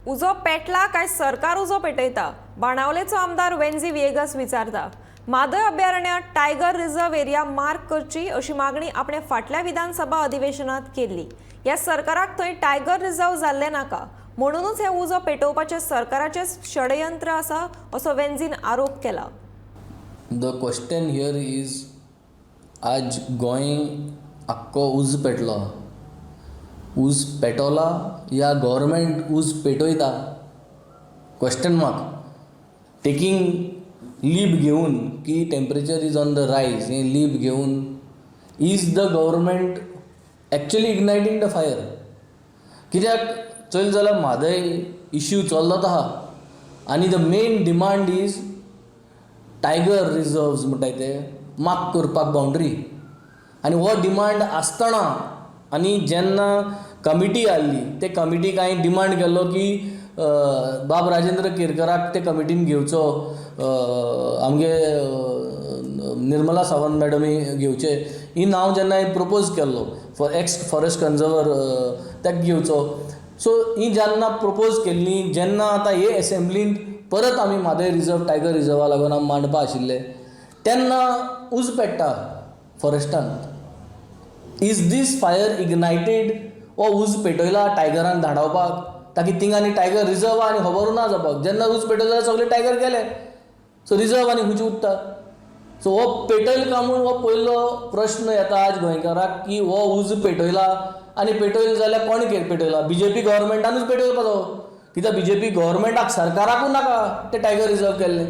उजो पेटला काय सरकार उजो पेटयता? बाणावलेचो आमदार वेन्झी व्हिएगस विचारता. म्हादय अभयारण्यात टायगर रिझर्व्ह एरिया मार्क करची अशी मागणी आपणे फाटल्या विधानसभा अधिवेशनात केल्ली. ह्या सरकाराक थंय टायगर रिझर्व्ह जाल्लें नाका, म्हणूनच हें उजो पेटोवपाचें सरकाराचें षडयंत्र आसा असो वेन्झीन आरोप केला. The question here is, आज गोंय आख्खो उजो पेटलो. उज पेटोला या गव्हर्मेंट उज पेटयता? Question mark. टेकींग लीप घेवन की temperature is on the rise, हें लीप घेवन is the government actually igniting the fire? कित्याक चोयलें जाल्यार म्हादय इश्यू चलत आहा आनी the main demand is tiger reserves म्हणटाय ते मार्क करपाक बाउंड्री. आनी हो डिमांड आसतना आनी जेन्ना कमिटी आहली, ते कमिटीक हांवें डिमांड केल्लो की बाब राजेंद्र केरकराक ते कमिटीन घेवचो, आमगे निर्मला सावंत मॅडमी घेवचे. ही नांव जेन्ना हांवें प्रपोज केल्लो फॉर एक्स फॉरेस्ट कन्जर्वर, ताका घेवचो. सो ही जेन्ना प्रपोज केल्ली, जेन्ना आतां हे एसेंब्लींत परत आमी म्हादय रिजर्व, टायगर रिजर्वा लागून आमी मांडपा आशिल्ले, तेन्ना उजो पेट्टा फॉरेस्टांत. Is this fire ignited? हो उजो पेटयला टायगरांक धाडावपाक, ताकी थिंगा आनी टायगर रिजर्व आनी खबरूच ना जावपाक? जेन्ना उजो पेटयलो जाल्यार सगळे टायगर गेले, सो रिजर्व आनी खंयचे उत्ता? सो हो पेटयल काय म्हूण हो पयलो प्रश्न येता आज गोंयकाराक की हो उजो पेटयला आनी पेटयलो जाल्यार कोणें पेटयला? बीजेपी गव्हर्मेंटानूच पेटोवपाचो, कित्याक बीजेपी गव्हर्मेंटाक, सरकाराकूच नाका ते टायगर रिजर्व केल्ले.